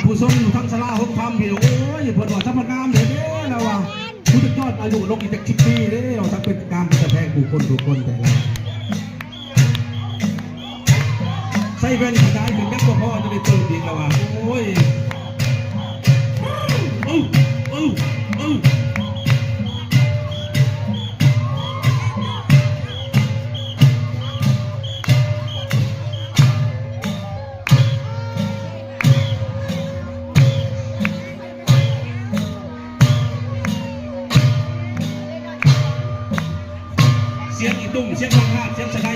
ຜູ້ຊົມທັງສາລາຫົກຄຳພີ່ນ້ອງເອີຍ ເພິ່ນວ່າສຳພັດງາມເດ້ ລາວວ່າ ຜູ້ຈະຍອດອາຍຸລົງອີກຈັກສິບປີເດ້ ວ່າສັກເປັນງາມເປັນຕາແພງຜູ້ຄົນທຸກຄົນແທ້ລະ ໃສ່ແວ່ນຂະຫຍາຍຂຶ້ນຍັງບໍ່ພໍ ຈະໄດ້ເຕີມອີກລະວ່າ ໂອ້ຍ ເອີ ເອີ ເອີ. ສຽງອີຕຸ່ມ ສຽງບັງຫາດ ສຽງສະໄດ